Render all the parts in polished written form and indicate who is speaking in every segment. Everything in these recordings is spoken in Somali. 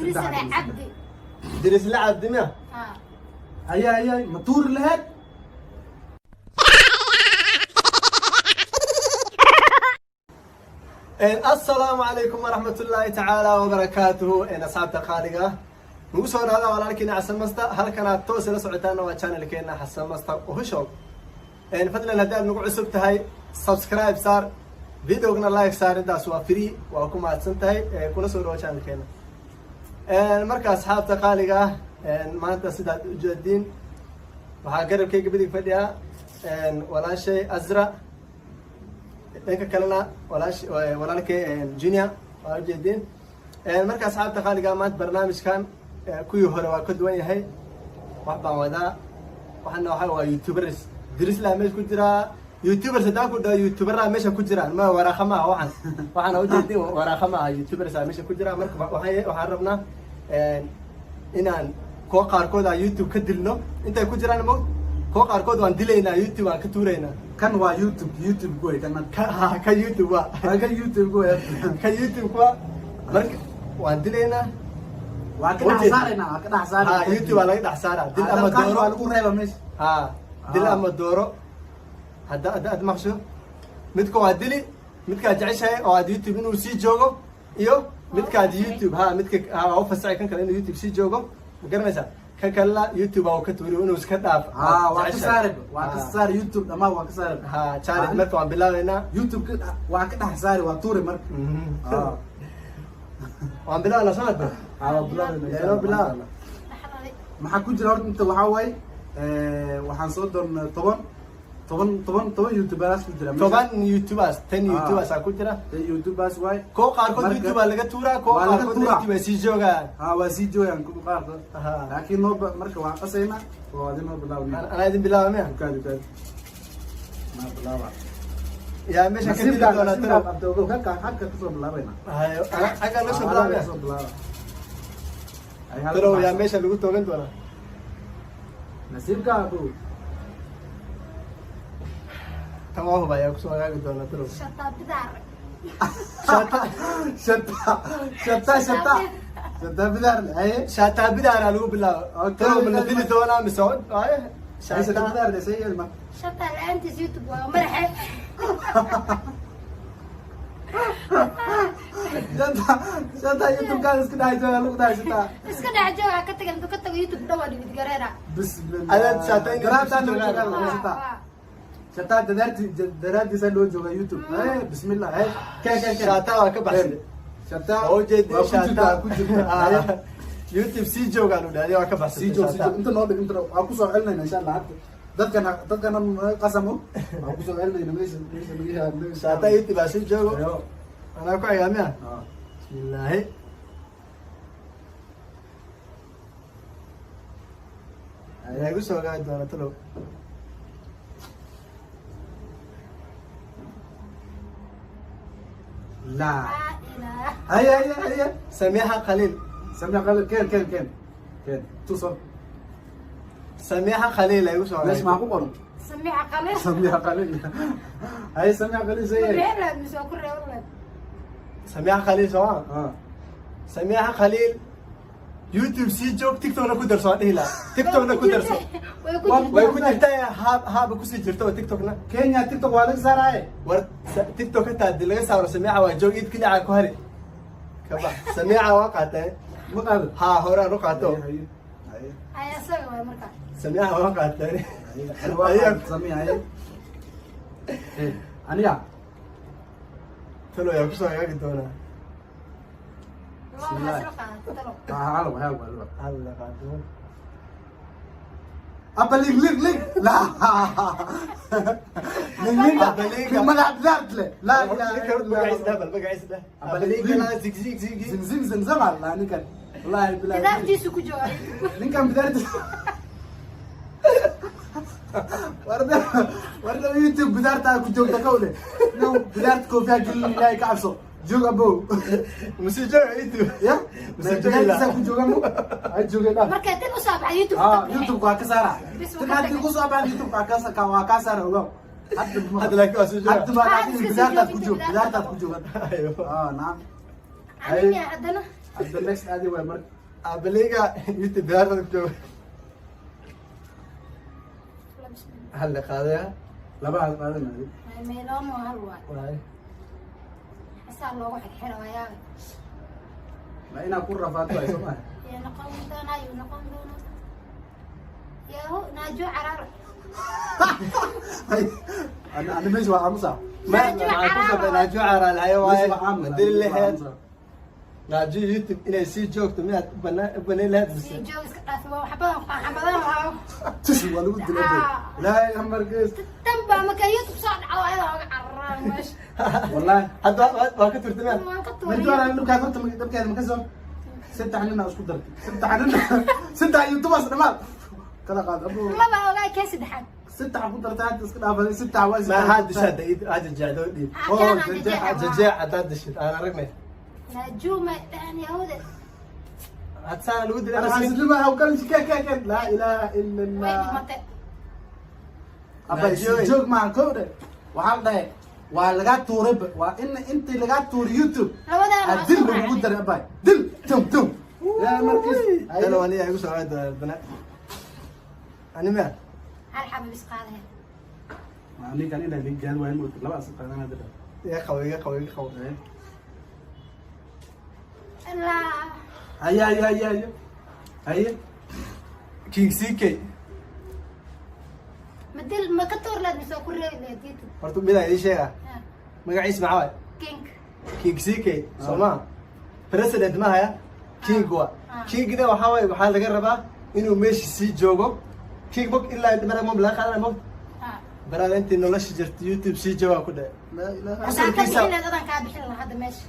Speaker 1: Dirisle Cabdi.
Speaker 2: Dirisle Cabdi miya?
Speaker 1: Haa.
Speaker 3: Haya, haya, ma tuuri lahayd?
Speaker 2: Assalaamu calaykum waraxmatullaahi tacaala wabarakaatuhu. Asxaabta qaaliga ah, nagu soo dhaada walaalkiina Xasan Master. Halkanaad toos ila socotaana waa channelkeena Xasan Master Official. Fadlan, haddii aad nagu cusub tahay, subscribe saar, videogna like saar. Intaas waa free, waa ku mahadsan tahay. Kuna soo dhawo channelkeena. Marka asxaabta qaaliga ah, maanta sidaad ujeediin waxaa garabkayga bidig fadhiya walaashay Azra, dhanka kalena walaalkay Junior, waa ujeediin. Marka asxaabta qaaliga, maanta barnaamijkan kuwii hore waa ka duwan yahay. Wax baan wadaa, waxana waxa waa youtubers. Dirisla meesha ku jiraa, youtubers haddaan ku dhaho, youtuberaa meesha ku jiraan, ma waraaqa ma aha. Waxaana ujeedin waraaqa ma aha, youtubers aa meesha ku jira. Marka waxaan rabnaa inaan kuwa qaarkood aan YouTube ka dilno intay ku jiraan. Mo kuwa qaarkood waan dilaynaa, YouTube aan ka tuuraynaa.
Speaker 3: Kan waa YouTube, YouTube goy kan.
Speaker 2: Ka YouTube waa.
Speaker 3: Waa kan YouTube goy.
Speaker 2: Ka YouTube waa, marka waan dilaynaa.
Speaker 3: Waa ka dhex saaraynaa, waa ka dhex saaraynaa.
Speaker 2: Ha, YouTube waa laga dhex saaraa. Dil ama
Speaker 3: dooro
Speaker 2: dooro
Speaker 3: waa lagu reeba meesha.
Speaker 2: Ha, dil ama dooro. Hadda aad maqsho, midka waa dili, midkaad jeceshahay oo aad YouTube inuu sii joogo iyo midkaad YouTube ha midka ha waa u fasaxay kan kale inuu YouTube sii joogo, ma garanaysaa? Kan kalena YouTube waa uu ka tuuri, inuu iska dhaaf.
Speaker 3: Ha, waa ka saari, waa ka saari YouTube dhamaan, waa ka saari.
Speaker 2: Ha, challenge marka waan bilaabeynaa.
Speaker 3: YouTube waa ka dhex saari, waa tuuri marka.
Speaker 2: Waan bilaabanaa soo hadda.
Speaker 3: Ha, waa bilaabayna.
Speaker 2: Inoo bilaaba.
Speaker 1: Dhaxalay.
Speaker 3: Maxaa ku jira horta inta? Waxaa waaye, waxaan soo doornay 10, 10, 10, 10 youtubers ku jira meesha.
Speaker 2: 10 youtubers, 10 youtubers aa ku jira.
Speaker 3: 10 youtubers waay.
Speaker 2: Kuwa qaarkood
Speaker 3: Marka-
Speaker 2: YouTube aa laga tuuraa, kuwa
Speaker 3: Waa laga
Speaker 2: qaarkood
Speaker 3: tuuraa.
Speaker 2: YouTube ay sii joogaan.
Speaker 3: Ha, waa sii joogaan kuwa qaarkood. Laakiin noo marka waan qasaynaa oo adi noo bilaabnay.
Speaker 2: Anaa idin bilaaba miya?
Speaker 3: Dukaad, dukaad naa bilaaba.
Speaker 2: Yaa meesha ka dili
Speaker 3: Nasiibkaa,
Speaker 2: doonaa?
Speaker 3: nasiibkaa.
Speaker 2: Tiro
Speaker 3: Abdoogow halka halka kasoo bilaabayna.
Speaker 2: Hayo, xaggaa laga soo bilaabaya.
Speaker 3: Kasoo bilaaba. Ay, halka
Speaker 2: Tiro yaa
Speaker 3: baxsan.
Speaker 2: meesha lagu toogan doonaa?
Speaker 3: Nasiibkaa, abow.
Speaker 2: Tan waa huba ayaa kusoo hagaagi doonaa, tiro.
Speaker 1: Shataa bidaar.
Speaker 2: Shata.
Speaker 3: Shata, shata, shata, shata bidaar haye.
Speaker 2: Shataa bidaara lagu bilaabo.
Speaker 3: Okay.
Speaker 2: Tiro ma la dili doonaa mise haye?
Speaker 3: Ay, shata
Speaker 2: Shata
Speaker 3: bidaar le say ilma.
Speaker 1: Shataa la'aantiis YouTube waa madaxe.
Speaker 3: Shata, shata YouTube kaan iska dhex jooga lagu dhahay shata.
Speaker 1: Iska dhex jooga, ka tagan intuu ka tago YouTube dhan waa dhibid gareera.
Speaker 3: Bismillah.
Speaker 2: Adaad shata in
Speaker 3: Garaabtaa
Speaker 2: YouTube
Speaker 3: loo
Speaker 2: joogaan.
Speaker 3: joogaa shata. Shata dadaarti daraadiisa loo jooga YouTube. Bismillah, keen, keen, keen.
Speaker 2: Shata waa ka baxsay.
Speaker 3: Shata
Speaker 2: waa ujeedin.
Speaker 3: Waa ku
Speaker 2: Shata
Speaker 3: jirtaa, ku jirtaa. Haye.
Speaker 2: YouTube sii joogaan u dhahday, waa ka baxsatay.
Speaker 3: Sii joog, sii
Speaker 2: Shata.
Speaker 3: joog, inta noo dhig, inta waa kusoo celinayna insha Allah. Hadda dadkana qasamo waa kusoo celinayna meesha laga yaabo.
Speaker 2: Shata YouTube aa sii joogo.
Speaker 3: Ayo.
Speaker 2: Anaa ku xigaa miya?
Speaker 3: Ah.
Speaker 2: Bismillaahi. Ayaa igu soo hagaagi doona talow?
Speaker 3: La.
Speaker 1: Laa ilaaha.
Speaker 3: Haya, haya, haya.
Speaker 2: Samiixa Khaliil.
Speaker 3: Samiixa Khaliil, keen, keen, keen, keen, tuso.
Speaker 2: Samiixa Khaliil ay igu soo
Speaker 3: meesha
Speaker 2: hagaagi.
Speaker 3: Maxaa ku qoran?
Speaker 1: Samiica Khaliil.
Speaker 3: Samiixa Khaliil, haye, Samiixa Khaliil
Speaker 1: Ma
Speaker 3: sayay.
Speaker 1: bixin lahayd mise waa ku reeban lahayd?
Speaker 2: Samiixa Khaliil soo ma?
Speaker 3: Ah.
Speaker 2: Samiixa Khaliil YouTube sii joog, TikTokna ku darso, waan dhihi lahaa TikTokna ku darso.
Speaker 1: Way ku
Speaker 3: Waa-
Speaker 1: jirtaa.
Speaker 2: Way ku jirtaa, haaba kusii jirta oo TikTokna.
Speaker 3: Kenya TikTok waa laga saaraaye.
Speaker 2: War TikTok hataa hadii laga saaro, Samiixa waa joog, iid keliya ku hari ka bax. Samiixa waa qaatay.
Speaker 3: Ma qaado.
Speaker 2: Haa, horaan u qaato.
Speaker 3: Haye, haye.
Speaker 1: Ay, asaga waay marka.
Speaker 2: Samiixa waa qaatay.
Speaker 3: Haye, ani waa qaatay Samiixa, haye. Eh, aniga.
Speaker 2: Talo yaa kusoo hagaagi doonaa?
Speaker 1: Loo isla qaadato talo.
Speaker 3: Ah, halo, halo, halo.
Speaker 2: Alla qaato.
Speaker 3: Apa lig lig lig la lig lig.
Speaker 2: Apa lig.
Speaker 3: Magac bidaart le, laa ilaaha illa
Speaker 2: magaciis
Speaker 3: Allah.
Speaker 2: dheh, bal magaciis dheh.
Speaker 3: Apa
Speaker 2: Apa
Speaker 3: lig.
Speaker 2: lig la zig zig zig.
Speaker 3: Zimzim zimzam alla ninkan, wallahi bilahi.
Speaker 1: Bidaartiisu ku jooga.
Speaker 3: Ninkan bidaartiisa warda warda YouTube bidaartaa ku joogta kawle no bidaarta koofiyaa gelin. Ilaahay ka cabso, joog abow.
Speaker 2: Masi jooga YouTube.
Speaker 3: Ya.
Speaker 2: Mase joogi
Speaker 3: bidaartiisaa
Speaker 2: lahaa.
Speaker 3: Ku jooga mo ay joogeen dhan.
Speaker 1: Marka dib u soo baxay YouTube
Speaker 3: Ah,
Speaker 1: ka bixi.
Speaker 3: YouTube waa ka saara.
Speaker 1: Bis
Speaker 3: Tan
Speaker 1: waa ka
Speaker 3: haddii
Speaker 1: tagay.
Speaker 3: ku soo baxay YouTube waa kaa saara, ogow. Hadda
Speaker 2: Hadda laakiin waa soo jooga.
Speaker 3: Hadda baa
Speaker 1: Ah,
Speaker 3: laakiin
Speaker 1: iska sii
Speaker 3: bidaartaad ku
Speaker 1: joogin,
Speaker 3: joog,
Speaker 1: bidaartaad
Speaker 3: bidaartaad ku joogan.
Speaker 2: Ayo.
Speaker 3: Ah, nacam.
Speaker 1: Aniga haddana.
Speaker 3: Hadda next adi waay marka.
Speaker 2: Abaliga YouTube bidaartada ku jooga.
Speaker 1: La bismillah.
Speaker 2: Hal la qaadaya.
Speaker 3: Laba hal qaadan adi.
Speaker 1: Meelooma hal waay.
Speaker 2: Waay.
Speaker 1: Asaa loogu xirxira waayaa.
Speaker 3: Ma inaa ku rafaado waay, soo maha?
Speaker 1: Yaa noqon doonaa, yuu noqon doonaa. Yahu naajo caraar.
Speaker 3: Hay, ana meesha waa aamusa.
Speaker 2: Ma maxaa ku sabay naajo caraar hayo waaye.
Speaker 3: Meesha waa aamus.
Speaker 2: Ma dili laheed naajo YouTube inay sii joogto miyaad u banaa u banayn laheed mise?
Speaker 1: Sii joog iska dhaafi, waa wax badan, wax badan waa.
Speaker 3: Tush, waa lagu dilay bay. Ilaahay amarkiis.
Speaker 1: Tan baa marka YouTube soo dhaco ayada oga cararaan meesha.
Speaker 3: Wallahi.
Speaker 2: Hadda waa ka turtay miyaad?
Speaker 1: Waan ka tuuray.
Speaker 3: Marjoora dhulkaas horta dabkeeda ma ka soo saddex nin aa isku dartay, saddex nin, saddex youtubers dhamaad kala qaad abu.
Speaker 1: Laba ogaa, kee saddexaad.
Speaker 3: Saddex ku dartay, hadda iska dhaafay saddex waa.
Speaker 2: Ma haa dishaa da aa jajacdo dhiib.
Speaker 1: Ah,
Speaker 3: Oh,
Speaker 1: kana
Speaker 3: jajeex,
Speaker 1: jajeexa waa.
Speaker 2: Jajeec haddaad dishid aan aragnay.
Speaker 1: Naajuuma dhahan yahude.
Speaker 2: Hadda saana lagu dilay.
Speaker 3: Alxasilima aw kal ka ka ka, laa ilaaha illa
Speaker 1: Way
Speaker 3: allah.
Speaker 1: dhimatay.
Speaker 3: Abay.
Speaker 2: Naajoy.
Speaker 3: Joog maa kowde, waxaa la dhahay waa lagaa tuuray, waa in intii lagaa tuuray YouTube
Speaker 1: Labadaan
Speaker 3: aa
Speaker 1: waa
Speaker 3: dil
Speaker 1: isku
Speaker 3: lagugu
Speaker 1: raacday.
Speaker 3: daray abay, dil tum tum yaa markiis.
Speaker 2: Talo aniga igu soo aadi doonaa bana ani miya.
Speaker 1: Hal xaba bis qaadaya.
Speaker 3: Ninkan inaa liga gaad waayo moogta, laba asal qaadan hadda.
Speaker 2: Iga qabo, iga qabo, iga qabo.
Speaker 1: Ilaa.
Speaker 3: Haye haye haye haye haye.
Speaker 2: King CK.
Speaker 1: Ma dil ma ka tuur leed mise waa ku reebi leed YouTube?
Speaker 2: Horta midaan idiin sheega.
Speaker 1: Ah,
Speaker 2: magaciis maxaa waay?
Speaker 1: King.
Speaker 2: King CK soo maha president ma haya, king wa.
Speaker 1: Ah.
Speaker 2: Kingna waxaa waaye waxaa laga rabaa inuu meesha sii joogo king mog ilaa mara mob laga qaadana mog.
Speaker 1: Ah.
Speaker 2: Baraada intii nolosha jirta YouTube sii joogaa ku dhae.
Speaker 3: Laa ilaaha.
Speaker 1: Haddaan ka bixin leed, adaan kaa bixin lahaa hadda meesha.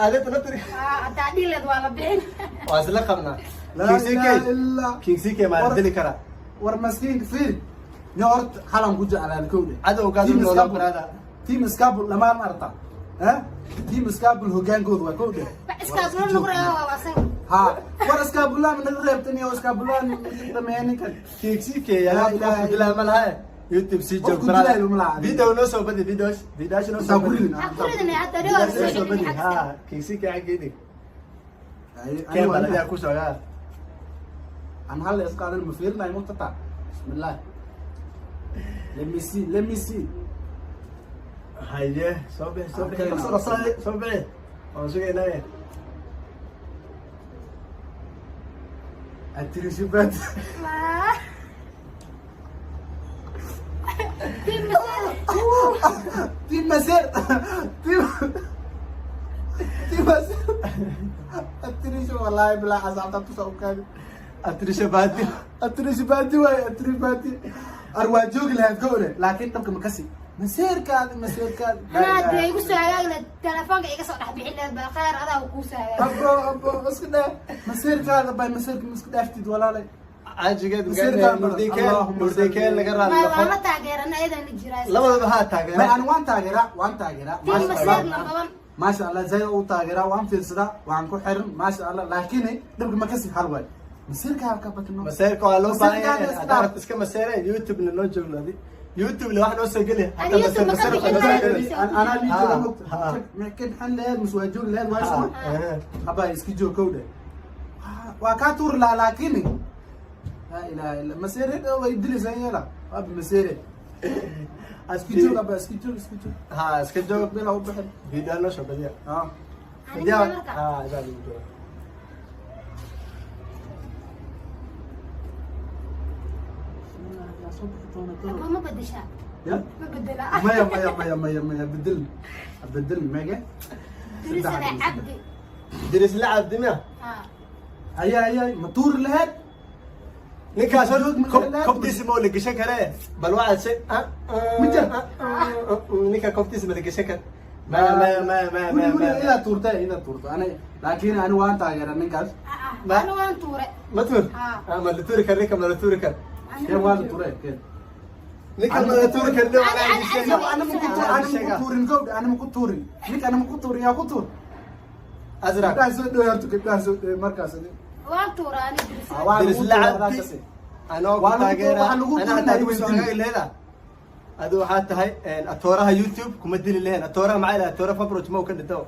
Speaker 2: Adeeta naftir.
Speaker 1: Ah, haddaa dhihi leed waa la bixin.
Speaker 2: Waa isla qabnaa.
Speaker 3: Laa
Speaker 2: King CK.
Speaker 3: ilaaha illaa.
Speaker 2: King CK maa la dili karaa?
Speaker 3: War maskiinka fiiri ni, horta halan ku jeclaan kowde.
Speaker 2: Cadowgaas
Speaker 3: Team
Speaker 2: u noolaa
Speaker 3: Iskabul.
Speaker 2: baraada.
Speaker 3: Team Iskabul dhamaan arta ha, team Iskabul hogaankooda waa kowde.
Speaker 1: Wax iskaabula lagu reebo waa asaga.
Speaker 3: Ha, war Iskabulaan naga reebtan iyo Iskabulaan dhameeya ninkan.
Speaker 2: King CK
Speaker 3: Laa
Speaker 2: yaa
Speaker 3: ilaaha
Speaker 2: qofku dilaa ma laha, YouTube sii joog.
Speaker 3: Qofku
Speaker 2: Baraada
Speaker 3: dilaayo ma laha.
Speaker 2: Video noo soo badi, videos videos noo soo
Speaker 3: Intaan ku
Speaker 2: badi.
Speaker 3: ridin.
Speaker 1: Ha ku ridin hadda dhawaa
Speaker 2: Videos noo
Speaker 1: soo
Speaker 2: soo badi.
Speaker 1: celin.
Speaker 2: Ha, King CK xaggee dhig.
Speaker 3: Haye,
Speaker 2: keen
Speaker 3: anigu
Speaker 2: bal
Speaker 3: waa
Speaker 2: adigaa ku socdaa.
Speaker 3: Aan hal is qaadan, ma fiirinayo muqtata. Bismillah, let me see, let me see.
Speaker 2: Haye, soo bixi, soo bixi.
Speaker 3: Arkayna.
Speaker 2: Dhaqso, dhaqso, soo bixi, waan sugaynaa.
Speaker 3: Atirishibad.
Speaker 1: Waa. Team Maseer.
Speaker 3: Team Maseer, team Maseer, atirisho wallahi bilaa asaabta tusa u kaadi.
Speaker 2: Atrisha baadi.
Speaker 3: Atirishibadi waay, atirishibadi ar waa joogi lahayd gowre, laakiin dhabka ma kasi maseerkaadi, maseerkaadi.
Speaker 1: Anaa dee igu soo hagaagi leed, telefoonka iga soo dhex bixin leed baa khayr adaa kuu soo hagaagi.
Speaker 3: Abo abo, iska dhaa maseerkaada bay, maseerka ma iska dhaaftid walaalay.
Speaker 2: Cajigeed.
Speaker 3: Maseerkaa badan.
Speaker 2: Nurdikeen.
Speaker 3: Allahumma
Speaker 2: Nurdikeen laga raali
Speaker 1: Ma waa la
Speaker 2: noqon.
Speaker 1: taageerana ayadan la jiraa.
Speaker 2: Labadaba haa
Speaker 3: may
Speaker 2: taageera.
Speaker 3: Ani waan taageeraa, waan taageeraa.
Speaker 1: Team
Speaker 3: Maasha
Speaker 1: Maseer
Speaker 3: Allah.
Speaker 1: number one.
Speaker 3: Maasha Allah, zaid u taageeraa, waan fiirsadaa, waan ku xiran, maasha Allah, laakiin dhibka ma kasi hal waay, maseerkaa ka batno.
Speaker 2: Maseerka waa loo baahan yahay.
Speaker 3: Maseerkaada iska
Speaker 2: haddaan
Speaker 3: dhaaf.
Speaker 2: rabto iska maseere, YouTube-na noo joogno adi YouTube-na wax noo soo geli.
Speaker 1: Adi YouTube ma ka bixin
Speaker 2: noo soo
Speaker 1: lahayd.
Speaker 2: geli.
Speaker 3: Anaa
Speaker 2: Ha,
Speaker 3: liijoga
Speaker 2: ha.
Speaker 3: mekin xan laheed mise waa joogi laheed waa
Speaker 2: Ha,
Speaker 3: isma
Speaker 2: eh.
Speaker 3: abaa iska joog kowdhe, waa kaa tuuri lahaa, laakiin laa ilaha illa maseere way dilaysaa yeela abi maseere iska joog abaa, iska joog, iska joog.
Speaker 2: Ha, iska joog.
Speaker 3: Bila u bixin.
Speaker 2: Video noo soo badiya.
Speaker 3: Ha.
Speaker 1: Aniga
Speaker 2: Video
Speaker 1: marka.
Speaker 2: ha idaa lagu jooga.
Speaker 1: Abuu ma bedeshaa?
Speaker 3: Ya.
Speaker 1: Ma bedelaa?
Speaker 3: Maya maya maya maya maya, bedel bedel mege.
Speaker 1: Dirisale Cabdi.
Speaker 2: Dirisla Cabdi miya?
Speaker 1: Ha.
Speaker 3: Haye haye, ma tuuri laheed?
Speaker 2: Ninkaas hor
Speaker 3: Joog ma laheed?
Speaker 2: kobtiisa ma la gashan karee, bal waxaad se
Speaker 3: Ma jir.
Speaker 2: Ninka kobtiisa ma la gashan kare? Maya maya maya maya maya
Speaker 3: Weli
Speaker 2: maya.
Speaker 3: Inaad tuurta, inaad tuurto ani, laakiin ani waan taageera ninkaas.
Speaker 1: Ah, ah.
Speaker 2: Ma-
Speaker 1: Anu waan tuure.
Speaker 2: Ma tuur.
Speaker 1: Ha.
Speaker 2: Ah, ma la tuuri kar ninka, ma la tuuri kar.
Speaker 3: Keen waa la tuure keen.
Speaker 2: Ninka ma la tuuri kar.
Speaker 3: Ana ma ku tuur, ana ma ku tuurin gowdha, ana ma ku tuurin ninka, ana ma ku tuurin, yaa ku tuur?
Speaker 2: Azra.
Speaker 3: Gabdhaha soo dhow horta, gabdhaha soo dhow markaas ani.
Speaker 1: Waan tuura ani dirisale.
Speaker 3: Waa lagu
Speaker 2: Dirisla
Speaker 3: tuuray, adaa
Speaker 2: Cabdi
Speaker 3: kasi.
Speaker 2: anoo ku
Speaker 3: Waa lagu
Speaker 2: taageera.
Speaker 3: waxaa lagu
Speaker 2: Anaa
Speaker 3: tuurinaya
Speaker 2: hataa igu soo
Speaker 3: weydiin.
Speaker 2: hagaagi leeda adu waxaa tahay atooraha YouTube kuma dili lehen atooraha maxaa ilaha atoora fabroj ma u ka dhinto.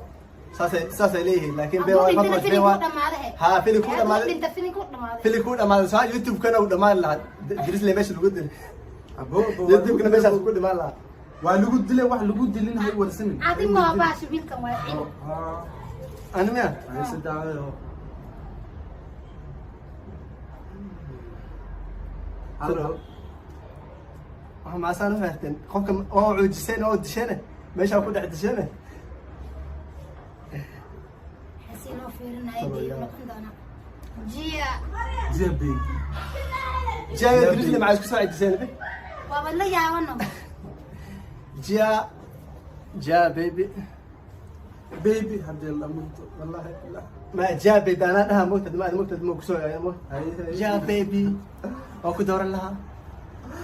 Speaker 2: Saasay leeyihiin, laakiin
Speaker 1: Hadduu
Speaker 2: been waa
Speaker 1: dhintana
Speaker 2: farmaj, been
Speaker 1: filimku
Speaker 2: waa.
Speaker 1: dhamaaday.
Speaker 2: Haa, filimku
Speaker 1: Hadduu
Speaker 2: dhamaaday.
Speaker 1: dhinta filimku dhamaaday.
Speaker 2: Filimku dhamaaday, saa YouTube-kana uu dhamaan lahaa. Dirisle meesha lagu dilay.
Speaker 3: Abo, abo,
Speaker 2: YouTube-kana meeshaas ku dhimaan lahaa.
Speaker 3: Waa lagu dilay, wax lagu dilin hay warsanin.
Speaker 1: Adi ma baasha wiilkan waa cin.
Speaker 3: Haa.
Speaker 2: Ani miya?
Speaker 3: Ay saddex. Hal hal.
Speaker 2: Waxa maasaan u fahamteen qofka oo cuujiseen oo disheen, meeshaa ku dhex disheen.
Speaker 1: Xasiin oo fiirinaya dee noqon doona. Jia.
Speaker 3: Jia baby.
Speaker 2: Jia Dirisle maxaa isku soo cejiseen be?
Speaker 1: Waaba la yaabano.
Speaker 2: Jia, Jia baby.
Speaker 3: Baby haddii la mugto, wallahi billah.
Speaker 2: Ma Jia baby anaa dhaha mogtad, ma mogtad, ma kusoo yaay mo.
Speaker 3: Hay, hay.
Speaker 2: Jia baby waa ku dooran lahaa,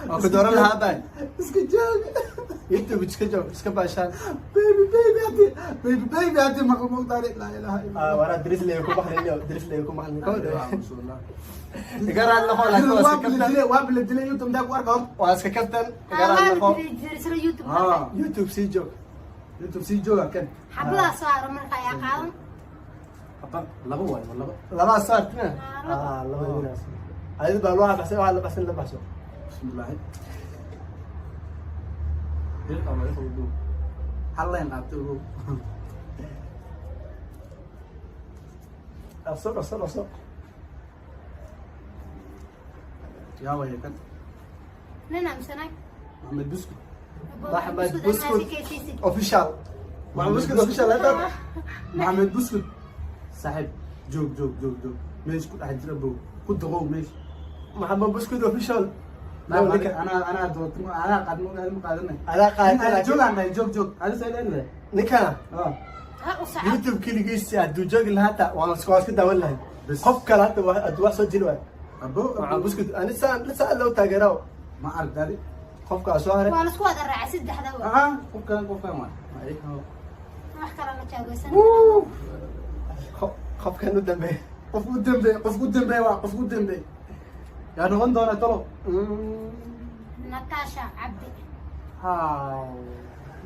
Speaker 2: waa ku dooran lahaa baa.
Speaker 3: Iska joog.
Speaker 2: YouTube iska joog, iska baashaan.
Speaker 3: Baby, baby haddii, baby, baby haddii maqal mugtaani, laa ilaaha illa.
Speaker 2: Ah, waraa Dirisle ku maqlin, Dirisle ku maqlin kowda.
Speaker 3: Allah.
Speaker 2: Iga raali noqo, laakiin waa
Speaker 3: waa
Speaker 2: iska
Speaker 3: bila
Speaker 2: kaftan.
Speaker 3: Dilay, waa bila dilay, YouTube ndaa ku arka horta.
Speaker 2: Waa iska kaftan, iga raali noqo.
Speaker 1: Dirisle YouTube.
Speaker 3: Haa.
Speaker 2: YouTube sii joog.
Speaker 3: YouTube sii jooga kan.
Speaker 1: Xabadaa soo haro marka ayaa qaadan.
Speaker 3: Haba laba waayo, waa laba.
Speaker 2: Labaa saartina.
Speaker 1: Ah,
Speaker 2: ah, laba dinaas ayadu baa loo baxsan, waxaa la baxsan, la baxso.
Speaker 3: Bismillaahi. Dil ama igu hal leen qaatay ugu.
Speaker 2: Dhaqso, dhaqso, dhaqso.
Speaker 3: Yaa waya kan?
Speaker 1: Nin aaminsanay.
Speaker 3: Maxamed Buskud.
Speaker 2: Maxamed Buskud official, Maxamed Buskud official hadda.
Speaker 3: Maxamed Buskud saaxiib, joog, joog, joog, joog, meesha ku dhex jira bow ku daqow meesha.
Speaker 2: Maxamed Buskud official.
Speaker 3: Anaa, anaa doortay, anaa qaadmo, ma qaadanay.
Speaker 2: Adaa qaadatay, laakiin-
Speaker 3: Joogaan dhahay, joog, joog, adi say leedahay.
Speaker 2: Ninkana
Speaker 3: ah
Speaker 1: Ha u socod.
Speaker 2: YouTube keligiis hadduu joogi lahaa hataa waan iska daawan lahay.
Speaker 3: Bas.
Speaker 2: Qof kale hata hadduu wax soo jiri waayo.
Speaker 3: Abo.
Speaker 2: Maxamed Buskud ani saan saan loo taageero.
Speaker 3: Ma argadi.
Speaker 2: Qofkaa soo haray.
Speaker 1: Waa la isku wada raacay saddexda wa.
Speaker 3: Ah, qofkan, qofkan waay.
Speaker 1: Wax kale ma jaagaysan.
Speaker 2: Qofkan u dambeeya.
Speaker 3: Qof u dambeey, qof u dambeey, waa qof u dambeey, yaa noqon doona talo?
Speaker 1: Natasha Cabdi.
Speaker 3: Ha.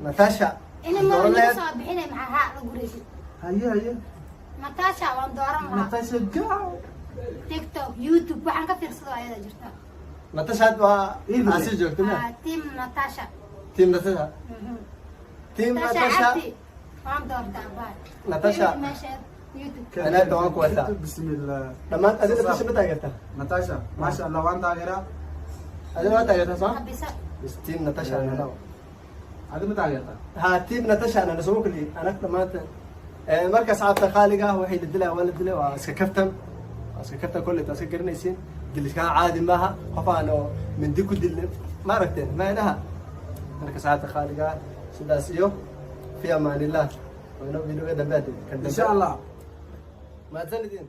Speaker 2: Natasha.
Speaker 1: Ina ma
Speaker 2: dooran
Speaker 1: lagu
Speaker 2: lahayd.
Speaker 1: soo bixinay, maxaa haa la guraysid?
Speaker 3: Haye, haye.
Speaker 1: Natasha waan dooran lahaa.
Speaker 3: Natasha gaw.
Speaker 1: TikTok, YouTube waxaan ka fiirsado ayada jirta.
Speaker 2: Natasha had waa
Speaker 3: Iidile.
Speaker 2: aa sii joogto miya?
Speaker 1: Ah, team Natasha.
Speaker 2: Team Natasha. Team
Speaker 1: Natasha
Speaker 2: Natasha.
Speaker 1: Cabdi waan doortaa baa.
Speaker 2: Natasha.
Speaker 1: Meesha YouTube.
Speaker 2: Anaa waan ku wataa.
Speaker 3: Bismillah.
Speaker 2: Dhammaan adina Natasha ma taageertaa?
Speaker 3: Natasha, maasha Allah, waan taageeraa.
Speaker 2: Adina waa taageertaa soo?
Speaker 1: Habisa.
Speaker 2: Bas team Natasha ana.
Speaker 3: Adi ma taageertaa?
Speaker 2: Ha, team Natasha ana soo kulli anak dhamaanta. Marka asxaabta qaaliga ah, waxay la dilaa waa la dilay, waa iska kaftan, waa iska kaftan. Kolley taas ka garanaysiin, diliskaa caadi maaha, qof aan oo mindi ku dilin ma aragteen ma ilaha. Marka asxaabta qaaliga ah, sidaas iyo fi amaanillah, waa inoo videoga dambe kan dambe.
Speaker 3: Insha Allah.
Speaker 2: Mahadsanidin.